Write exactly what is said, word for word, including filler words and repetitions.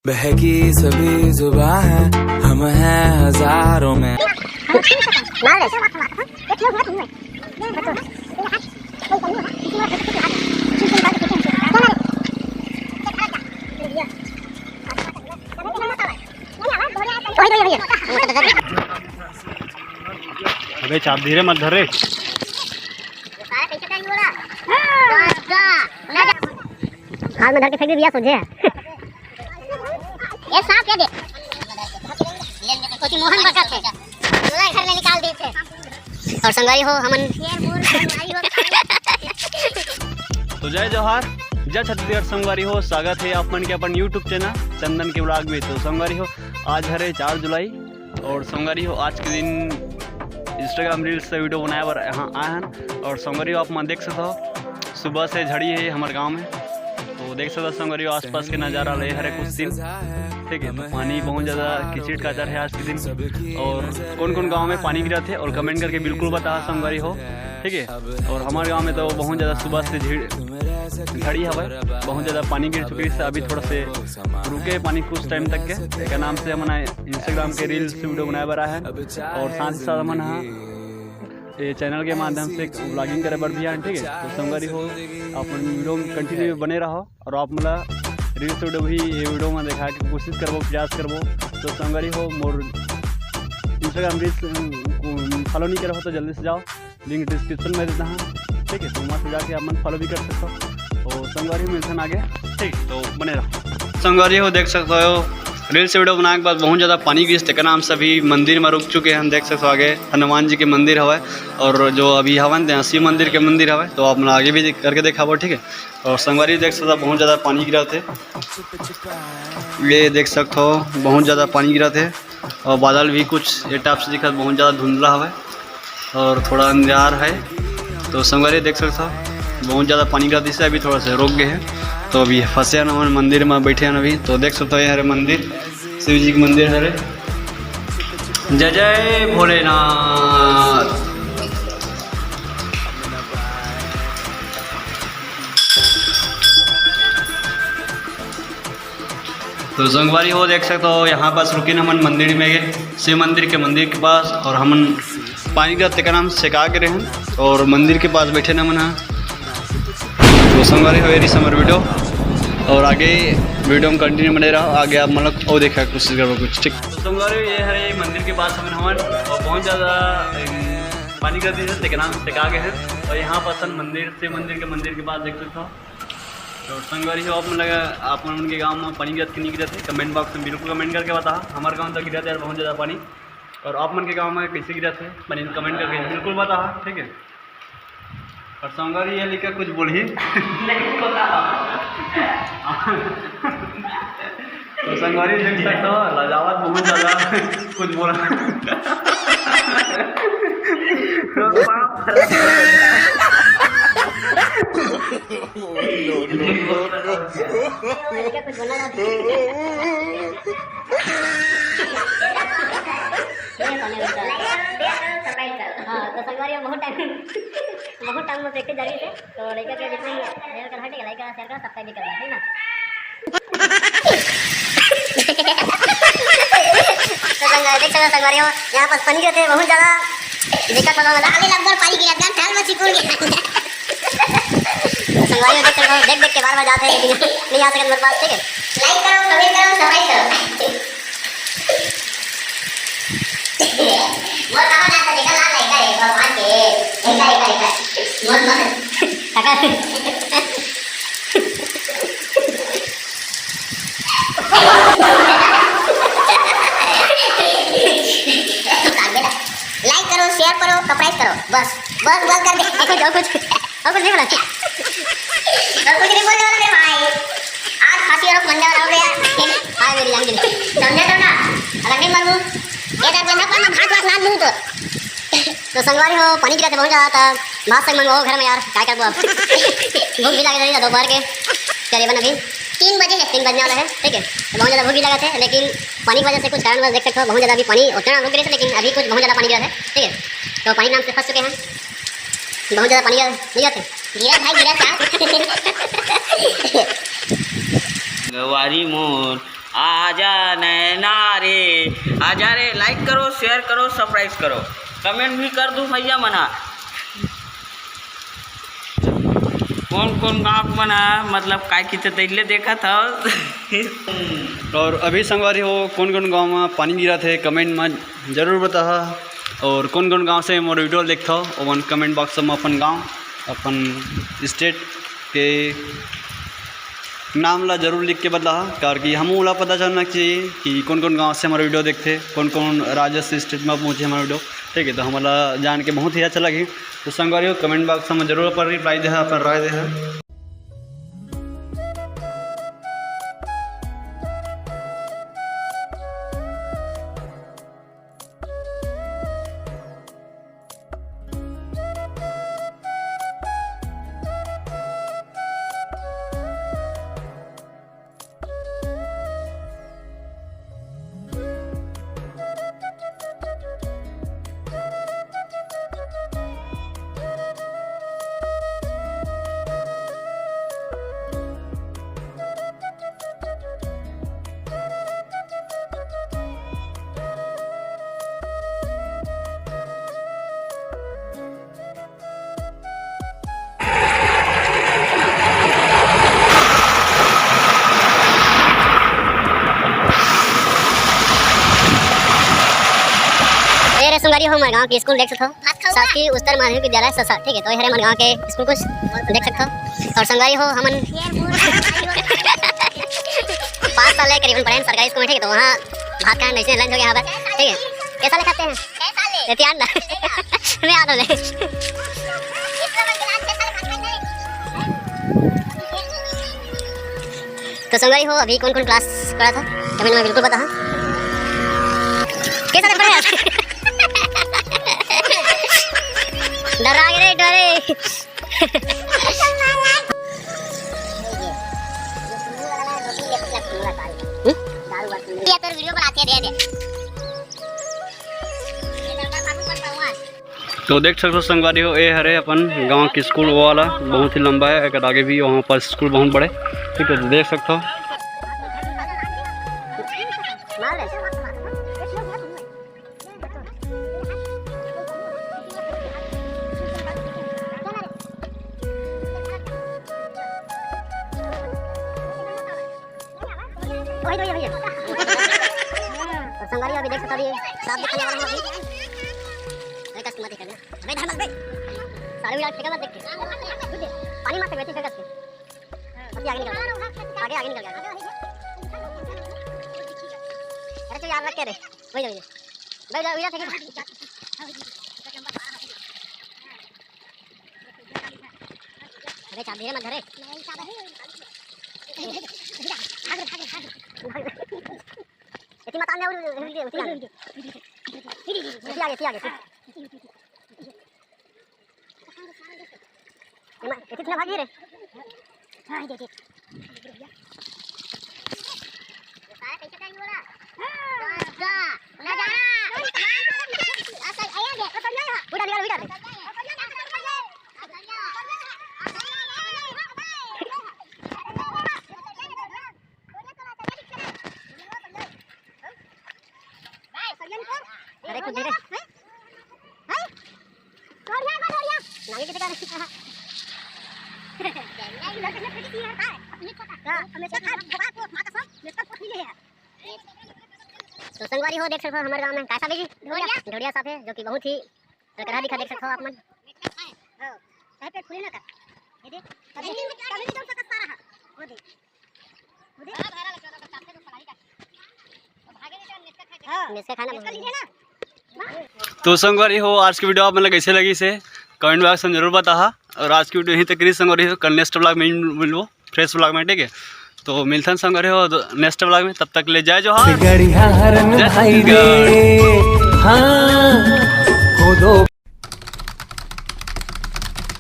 बहकी सभी जुबां हैं, हम हैं हजारों में। अबे चाप धीरे मत धर रे। हाथ में धर के फेंक दे भैया, सोझे। ये सांप के दे। कोची मोहन बचत है, पूरा घर में निकाल दी थे। और संगवारी हो हमन तो जय जोहार, जय छत्तीसगढ़ संगवारी हो, स्वागत है आप मन के अपन YouTube चैनल चंदन के ब्लॉग में। तो संगवारी हो, आज हरे चार जुलाई और संगवारी हो, आज के दिन Instagram reels से वीडियो बनाए बर यहाँ आए हन। और संगवारी हो, आप मन देख सकत हो, सुबह से झड़ी है हमारे गांव में। तो देख सकत हो संगवारी हो, आसपास के नजारा ले हरे कुछ दिन, ठीक है। तो पानी बहुत ज़्यादा किचिट काचर है आज के दिन। और कौन कौन गांव में पानी गिरत है और कमेंट करके बिल्कुल बता संगवारी हो, ठीक है। और हमारे गांव में तो बहुत ज़्यादा सुबह से झीड़ झड़ी हवय, बहुत ज़्यादा पानी गिर चुकी है। अभी थोड़ा से रुके पानी कुछ टाइम तक के, एकर नाम से हमन Instagram के reels वीडियो बनाए बर आए हैं। और साथ ही साथ हमन हा ये चैनल के माध्यम से ब्लॉगिंग करे बर भी आए हैं, ठीक है। तो संगवारी हो, अपन वीडियो में कंटिन्यू बने रहो और आप मन ला reels वीडियो भी ये वीडियो में दिखाए के कोशिश करबो, प्रयास करबो। तो संगवारी हो, मोर Instagram reels को फॉलो नहीं करे हो तो जल्दी से जाओ, लिंक डिस्क्रिप्शन में देता हूँ, ठीक है। तो वहाँ से जाके आप मन फॉलो भी कर सकते हो। और संगवारी हो, मिलथन आगे, ठीक, तो बने रहो। संगवारी हो, देख सकते हो reels वीडियो बनाए के बाद बहुत ज़्यादा पानी गिस, तेकर नाम से अभी मंदिर में रुक चुके हैं। देख सकते हो आगे हनुमान जी के मंदिर हवय और जो अभी हवन ते शिव मंदिर के मंदिर हवय, तो आप मन आगे भी देख- करके देखाबो, ठीक है। और संगवारी देख सकते हो बहुत ज़्यादा पानी गिरत हे, ये देख सकते हो बहुत ज़्यादा पानी गिरत हे। और बादल भी कुछ ये टाइप से दिखत, बहुत ज़्यादा धुंधला हवय और थोड़ा अंधियार है। तो संगवारी देख सकत हो, बहुत ज़्यादा पानी गिरत हे, अभी थोड़ा सा रुक गए हैं। तो अभी फंसे हन हमन मंदिर में, बैठे हन अभी। तो देख सकत हो, ये हरे मंदिर, शिव जी के मंदिर हरे। जय जय भोलेनाथ। तो संगवारी हो, देख सकते हो, यहाँ पास रुके हमन मंदिर में, शिव मंदिर के मंदिर के पास, और हमन पानी का तेका नाम सेका के रहन और मंदिर के पास बैठे हमन हा। तो संगवारी हो, ये रही हमर वीडियो और आगे वीडियो में कंटिन्यू बने रहो। आगे आप मतलब और देखा कोशिश करो कुछ, ठीक। तो संगवारी हो, ये हरे मंदिर के पास हमन हवन और बहुत ज़्यादा पानी का तेका नाम सेका गए हैं। और यहाँ पास मंदिर, शिव मंदिर के मंदिर के पास देख सकते हो। तो संगवारी हो, आप मन लगा, आप मन के गांव में पानी गिरत के नहीं गिरत है, कमेंट बॉक्स में बिल्कुल कमेंट करके बता। हमारे गांव तो गिरत है यार बहुत ज़्यादा पानी, और आप मन के गांव में कैसे गिरत है पानी, कमेंट करके बिल्कुल बता, ठीक है। और संगवारी ये लिखा कुछ बोलही। तो संगवारी देख सकते हो, लजावत बहुत ज़्यादा कुछ बोला। तो बाप रे। हाँ, तो संगवारी, बहुत टाइम, बहुत टाइम में देखे जा रही थे। तो लइका के जितना भी लाइक करा, शेयर करा, सब्सक्राइब भी करा, ठीक ना? तो संग-, देख सकते हो संगवारी हो, यहाँ पास पानी गिरत हे बहुत ज़्यादा। दिक्कत होगा मतलब। अभी लगभग पानी गिरत, गान ठाल में चिपुर गया। संगवारी हो, देख सकते हो, देख देख के बार बार जाते हैं, लेकिन नहीं आ सकते मेरे पास, ठीक है? लाइक करो, कमेंट करो, सब्सक्राइब करो। मोर कहाँ जाता देखा लाल लाइका रे भगवान के। देखा, देखा, देखा। मोर, मोर। काका। लाइक करो, शेयर करो, सब्सक्राइब करो, बस, बस, बस कर दे। और कुछ, और कुछ, और कुछ नहीं बोला। और कुछ नहीं बोलने वाला मेरे भाई। आज फांसी और मंजा वाला हो गया। हाय मेरी जान के लिए। समझे तो ना? अगर नहीं मानू, ये तो बंदा पर मैं भात वात ना लूँ तो। तो संगवारी हो, पानी गिरत हे बहुत ज़्यादा, त भात साग मंगवाओ घर में यार, काय करबो अब। भूख भी लगे रही दोपहर के, करीबन अभी तीन बजे है, तीन बजने वाला है, ठीक है। तो बहुत ज़्यादा भूख भी लगा थे, लेकिन पानी की वजह से कुछ कारणवश देख सकते हो, बहुत ज़्यादा अभी पानी उतना रुक गए थे, लेकिन अभी कुछ बहुत ज़्यादा पानी गिरा है, ठीक है। तो पानी नाम से फंस चुके हैं, बहुत ज़्यादा पानी गिरा, नहीं गिरा थे? गिरा भाई, गिरा था। गवारी मोर आजा नैना रे, आजा रे। Like करो, share करो, subscribe करो, comment भी कर दू भैया मना। कोन कोन गाँव के मन ह, मतलब, काय किते तैले देखत हव। और अभी संगवारी हो, कोन कोन गाँव में पानी गिरत हे, comment में जरूर बताहा। और कोन कोन गाँव से मोर video देखथव, ओमन comment box में अपन गाँव, अपन state के नाम ला जरूर लिख के बताहा, काबर कि हमू ला पता चलना चाहिए कि कोन कोन गाँव से हमर video देखथे, कोन कोन राज्य से, state में पहुँचे हमर video। ठीक है, तो हमला जान के बहुत ही अच्छा लगी। तो संगवारी हो, comment box में जरूर अपन reply देहा, अपन राय देहा। ए रे संगवारी हो, हमर गांव के स्कूल देख सकथव, शासकीय उच्चतर माध्यमिक विद्यालय ससा, ठीक है। तो ये हरे हमर गांव के स्कूल, कुछ देख सकथव। और संगवारी हो, हमन पाँच साल ले करीबन पढ़े हन सरकारी स्कूल में, ठीक है। तो वहाँ भात खाए, ऐसे लंच हो गया यहाँ पर, ठीक है। कैसा ले खाते हैं? कैसा ले? ये ध्यान ना। मैं आ रहा हूँ। तो संगवारी हो, अभी कौन कौन क्लास पढ़ा था, कमेंट में बिल्कुल बताहा। कैसा ले पढ़े आज? डरा गए रे, डरे। हम्म? ये तो वीडियो बनाते हैं, दे दे। तो देख सकथव संगवारी हो, ए हरे अपन गांव के स्कूल वाला, बहुत ही लंबा है, एकर आगे भी वहाँ पर स्कूल बहुत बड़े, ठीक है, तो देख सकथव। वही, वही, वही। और संगवारी अभी देख सकते हो, ये साफ दिखाने वाला हूँ अभी। अरे कस मत दिखा, अबे इधर मत बे। सारे विराट फेंका मत देख के। पानी मत फेंक, फेंक के। अभी आगे निकल गया। आगे, आगे निकल गया। अरे चल यार, रख के रे। वही, वही। भाई, विराट फेंक। अबे चाबी रे मत धरे। एती मत आने और उठी आगे, उठी आगे, उठी आगे, उठी आगे। एती ना भागी रे। हाँ, दे दे। उड़ा निकाल, उड़ा। अरे कुछ धीरे। तो संगवारी हो, देख सकते हो हमारे गांव में कैसा भी ढोड़िया, ढोड़िया साफ है, जो कि बहुत ही करकरा दिखा, देख सकते हो आप मन। हाँ, चाहे पेट फूले ना कर। ये देख, कभी, कभी नहीं जम सकता सारा, हाँ। वो देख। वो देख। हाँ। मेसका खाना मेसका लीजिए ना। तो संगवारी हो, आज की वीडियो आप मन ला कैसे लगी से कमेंट बॉक्स में जरूर बताहा। और आज की वीडियो यहीं तक रही संगवारी हो, कल नेक्स्ट व्लॉग में मिलबो, फ्रेश व्लॉग में, ठीक है। तो मिलथन संगवारी हो नेक्स्ट व्लॉग में, तब तक ले जय जोहार। गड़िया हरन जय भाई रे। छत्तीसगढ़। हाँ, कूदो।